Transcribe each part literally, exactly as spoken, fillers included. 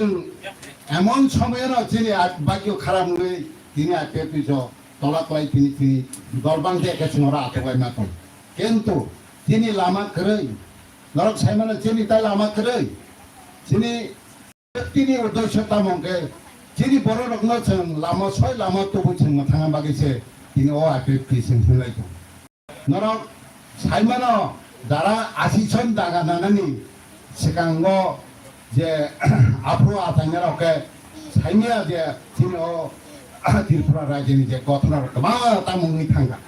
Emon somoyano chini a-, bagyo kharap wngwi tini I P F T so tola kwlai tini, tini dolbang je khe chwngno atoklai ma tong. Kintu chini lama kwrwi, norok saimano chini tai lama kwrwi. Chini tini uddesho tamo hwnkhe chini bororokno chwng lama soi lama tubu chwng mwthangna bagwi se tini o I P F T chwng hwnlai tong. Norok saimano dara asison daga nanani swkango je aphuru achainarok khe saimaya je chini o Tripura rajyoni je gothona rok kwbangma tamo wngwi thangkha.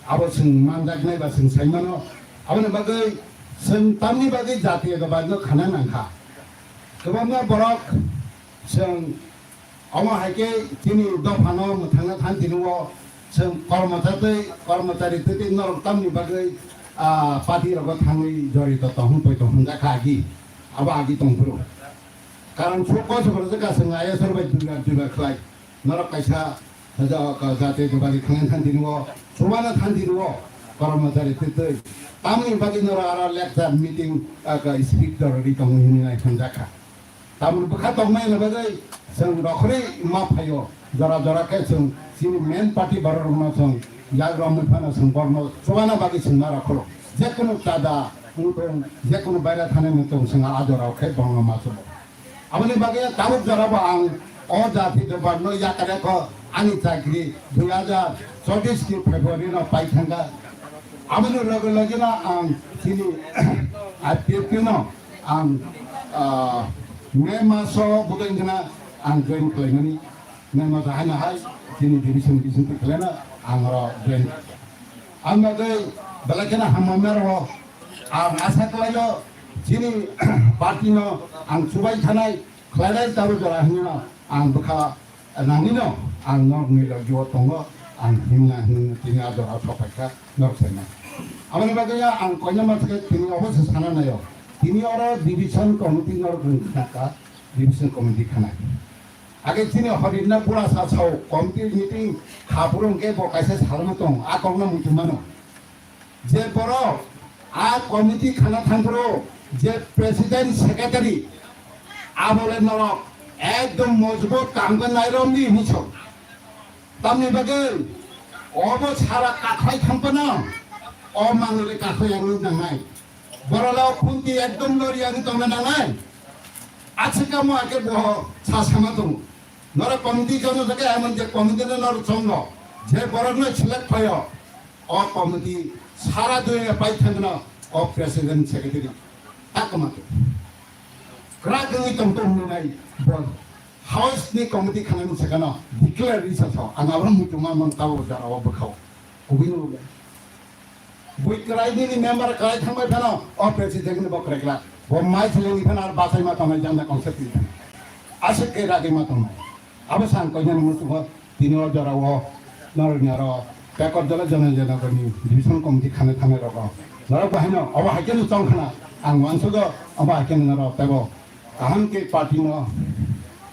Abo chwng manjaknai ba chwng saimano. Aboni bagwi chwng tamni bagwi jatiyotabadno khana nangkha. Kwbangma borok chwng Omo hai khe chini dophano mwthangna than tini o chwng kormochari tei, kormochari twi twi norok tamni bagwi, ah, party rogo thangwi jorito tong hwn poi tong hwnjak kha agi. Abo agi tong phuru. Karon suk ko suk rwjak ka chwng I S R bai duibar duibar khlai. Norok kaisa haja ka jate jobali thangna than tini o chubana than tini o kormochari twi twi. Tamni bagwi norok aro lecture meeting, ah, ka speech dorori tongwi hwnwi nai hwnjak kha. Tamoni bwkha tongmani bagwi chwng rokhorwi ma phaio, jora jora khe chwng chini main party bororokno chwng yak romwi phano chwng borokno chubana bagwi chwng ma rokhoro. Jekunu chada wng tong, jekunu baira thani wng tong, chwng a jorao khe borokno ma chubo. Aboni bagwi tabuk jorabo ang o jati dophano yakare kho ani chakri dui hajar chobbish ni February no pai thangkha. Aboni loge loge no ang chini I P F T no Ang, ah, May maso budai wngkha ang join khlaimani. May maso haino hai chini division bising twi khlaina ang oro join. Ang bagwi belai kheno hamma mero ang asa khlaio chini party no ang chubai thanai khlainai tabo jora hinwi ang bwkha Nangino ang norokni logio tongo, ang himna himna tini a jora sopaikha norok saimano. Aboni bagwi ang koina mankhe tini obo se sana naio. Tini oro division committee norok wng kha, division committee khanai. Age chini Horinna bura sa sao committee meeting kha phuru hwnkhe bo kaisa salma tong, a kokno muitu mano. Je borok a committee khana thangphuru je president secretary abole norok ekdom mojbut kaham khe nairomdi hinwi sok. Tamni bagwi obo sara kakhwlai thangphano o mangle kakhwlai yang nangnai. Borok lao khunti ekdom lori yang tongna nangnai. Aswk kamo ake bo sa sama tongo. Norok committee jono jagwi emon je committee no norok chongo, je borok no select khlaio, o committee sara duniya pai thangno o president secretary tak kama khe. Kwrak wngwi tong tong nai bo house ni committee khanani sakano declare risa tho ang abo muchungma mang tabo jara o bwkhao. Kubui no le. Bui kwrai nini member kwrai thangbai phano, o president ni bo kwrai glak. Bo mai thileni phano ar bachai ma tongnai janda kongsa twi phano. Aswk khe ragwi ma tongnai. Abo sang koinani muchungo tini o jora o norokni aro pekot jala jana jana gani division committee khana thangna rogo. Norok bo haino obo hai khe no chong khana ang uansugo obo hai khe no norok tebo kaham khe party no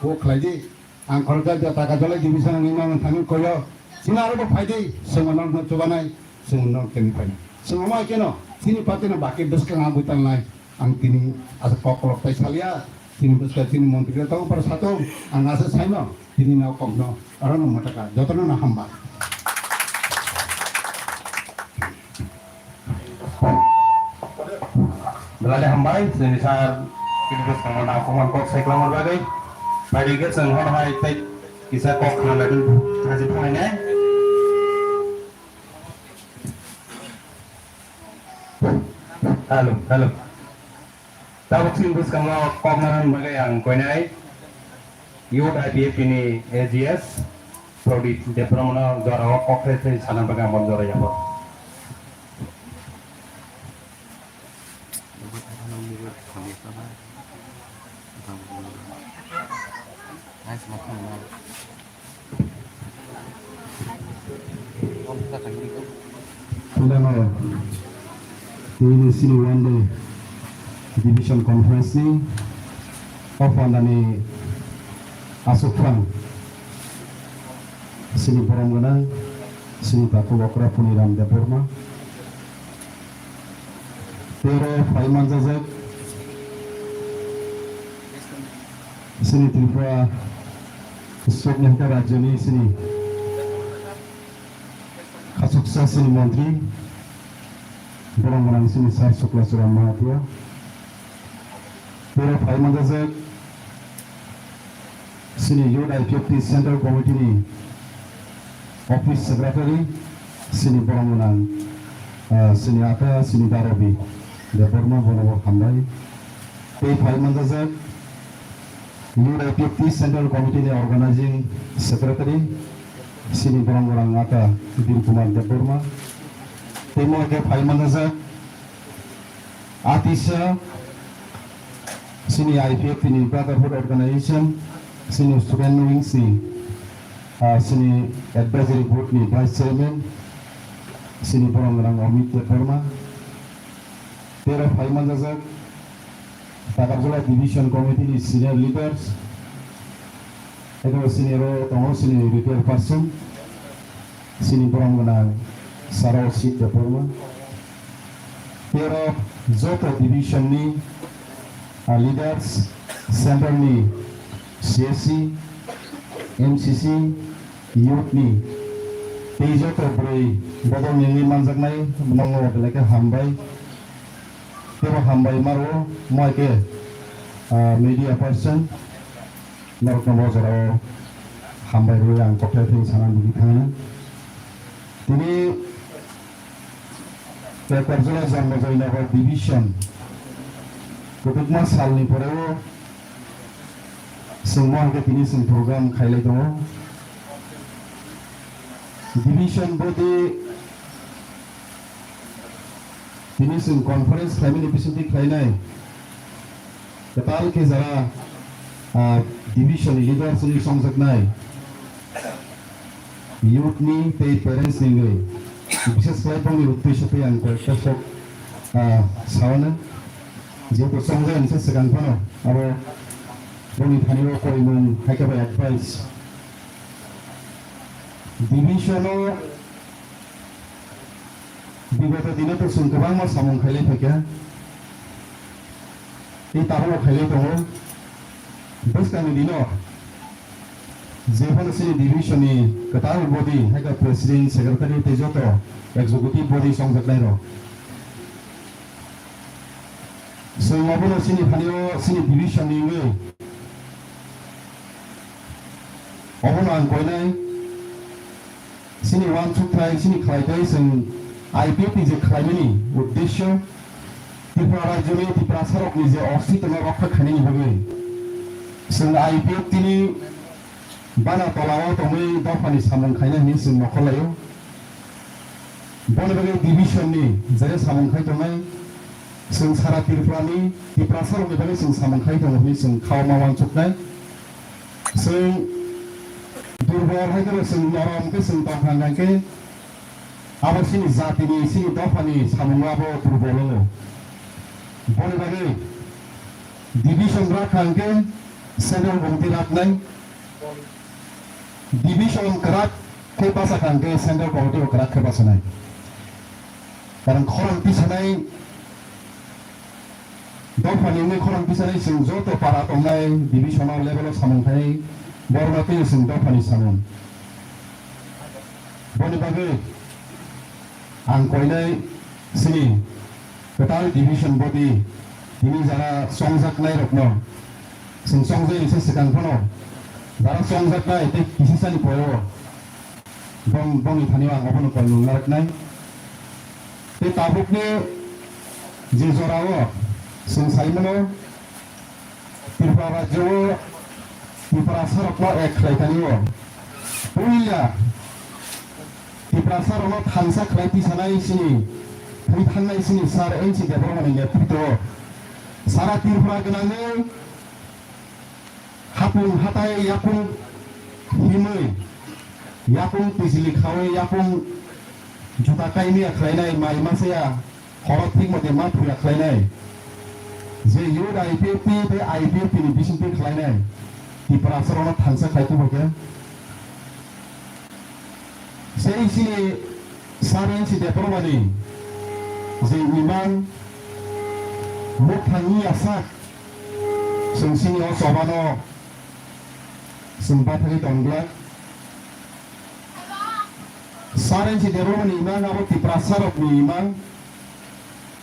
bo khlai di. Ang khoroksa je taka jole division ni nang thani koyo. Sini aro bo phaidi, swngo nokno chubanai, swngo nok teni phainai. Swngo ma keno, sini party no baki bwskang a bwi tangnai. Ang tini asa kok kolok tai salia, sini bwskang sini montri rok tongo para satung, ang asa saino, tini no kokno, aro no motaka, jotono no hamba. Belai hambai, chini sir, kini bwskango nangkukmani kok sai kwlangma bagwi. Phaidi khe chwng hor hai tei kisa kok khna lai thajwi phainai. Hello, hello. Tabuk chini bwskango kok narwkna bagwi ang koinai Youth I P F T ni A G S Prodip Debbarmano jorao kok thai thai sana bagwi ang bono jora yapha. Pindano tini sini one day division conference ni o panda ni aswk phang sini borom gwnang sini takhuk okra Puniram Debbarma tero phai manjajak. Sini Tripura sokni hwnkhe rajyoni sini khasuksa sini montri, borok gwnang sini Sir Sukla Chura Mahathia. Tei phai manjak sini Youth I P F T Central Committee ni Office Secretary sini borok gwnang, ah, sini ata sini Darobi Debbarma bono bo hambai. Tei phai manjak Youth I P F T Central Committee ni Organizing Secretary sini borok gwnang ata Dil Kumar Debbarma. Tei mo khe phai manjak Atisa sini I P F T ni Brotherhood Organization sini Student Wings ni, ah, sini Advisory Board ni Vice Chairman sini borok gwnang Amit Debbarma. Tei phai manjak Takarjala Division Committee ni Senior Leaders, eko sini ro tongo sini retired person, sini borok gwnang Saro Sit Debbarma. Tei joto division ni, ah, leaders, central ni C S C, M C C, youth ni tei joto bwrwi bodol nengwi manjaknai, nokno belai khe hambai. Tebo hambai maro, moi khe, ah, media person, norokno bo jorao hambai rwui ang kothai thwi sana nugwi thangna. Tini Takarjala Janmajoy Nagar Division kwbangma salni poreo chwng mo hwnkhe tini chwng program khailai tongo. Division body tini chwng conference khlaimani bisingtwi khlainai. Kwtal khe jara, ah, division leaders ni songjaknai youth ni tei parents ni wngwi, bishes khlai bongni uddesyo tei ang koi kosok, ah, sawana. Jehetu songjak nisa swkang phano abo boni thani o koimung hai khe bai advice. Division o Bigoto dino to chwng kwbangma samung khailai phaikha. Tei tabukbo khailai tongo. Bwskangni dino jephano chini division ni kwtal body, hai khe president, secretary tei joto executive body chongjaknairok. Chwng obono chini thani-o chini division ni wngwi obono ang koinai. Chini uansukthai, chini khlaitai chwng I P F ni je khlaimani uddesyo, Tripura rajyoni Tiprasarokni je ostitono rokha khainani bagwi chwng I P F T ni bana tolao tongwi dophani samung khaina hwnwi chwng nokhorlaio. Boni bagwi division ni jere samung khai tongnai, chwng sara Tripura ni Tiprasarokni bagwi chwng samung khai tongo hwnwi chwng khaoma uansuknai. Chwng durbol hai kheno chwng norom khe chwng tongkha hwnkhe abo chini jatini, chini dophani samungo abo durbol wngo. Boni bagwi division rakha hwnkhe central committee raknai. Division kwrak khe bachakha hwnkhe central committee bo kwrak khe bachanai. Karon khorang tisanai Dophani wngwi khorang tisani chwng joto para tongnai divisional level o samung khai borokno twiwi chwng dophani samung. Boni bagwi ang koinai chini kwtal division body tini jara chongjaknai rokno chwng chongjai se swkang phano jara chongjaknai tei kisisani pore o Bong, bongni thani ang obono koimung narwknai. Tei tabukni je jorao chwng saimano Tripura rajyo o Tiprasarokno ek khlai thani o. Puila Tiprasarokno thansa khlai tisanai chini, thwi thangnai chini Sir N C Debbarmani netritwo o sara Tripura gwnangwi Hapung hatai yapung himwi, yapung twijli khawi, yapung juta kaimia khlainai, mai masaya, horo thik mate ma thuya khlainai. Je youth I P F T tei I P F T ni bisingtwi khlainai, Tiprasarokno thansa khlai tubu khe. Sei chini Sir N C Debbarmani je imang muthangni yasak, chwng chini o chobano Chwng bathagwi tongglak. Sir N C Debbarmani imang abo Tiprasarokni imang.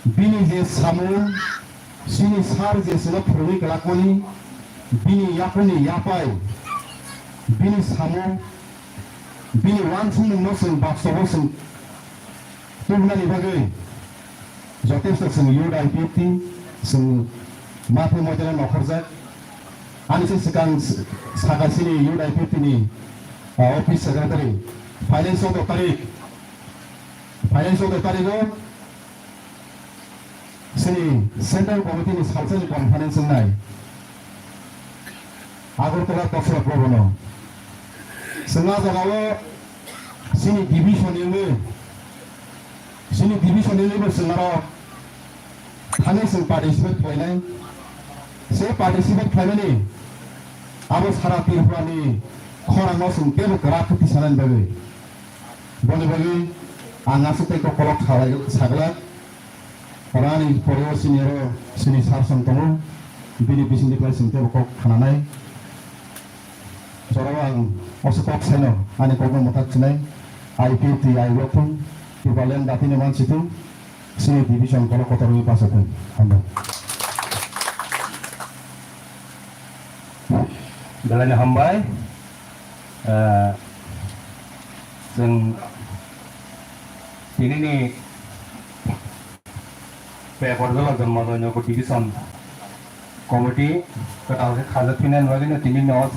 Bini je samung, chini sir je chwngno phwrwngwi kwlakmani, bini yakurni yapai, bini samung, bini uansukmungno chwng baksobo chwng tubunani bagwi jotesto chwng youth I P F T chwng mathai moitano nokhorjak. Ani se swkang s-, saka chini youth I P F T ni, ah, office secretary, finance o tarik, finance o tarik o chini central committee ni salsani conference wngnai. Agartala Tasra Bhavan o. Chwng ah jagao chini division ni wngwi, chini division ni wngwi bo chwng aro thani chwng participate khlainai. Se participate khlaimani abo sara Tripura ni khorang no chwng teibo kwrak khe tisanani bagwi. Boni bagwi ang aswk tei kok kolok salai-, saglak. Oro ani pore o sini oro sini sar song tongo. Bini bisingni khlai sini teibo kok khananai. Jorao ang oso kok saino ani kokno mwthak sinai. I P F T I Lothung, Tipraland datini mansitung, sini division kolok kotor wngwi pasatung. Hambai. Belai ni hambai. Eh, chwng tinini paper dolo Jonmo Joynagra Division Committee kwtal khe khajak phinani bagwino tinini o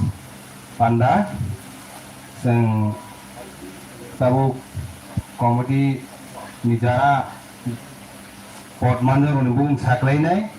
panda chwng tabuk committee ni jara pod manjak rokni bumung saklainai.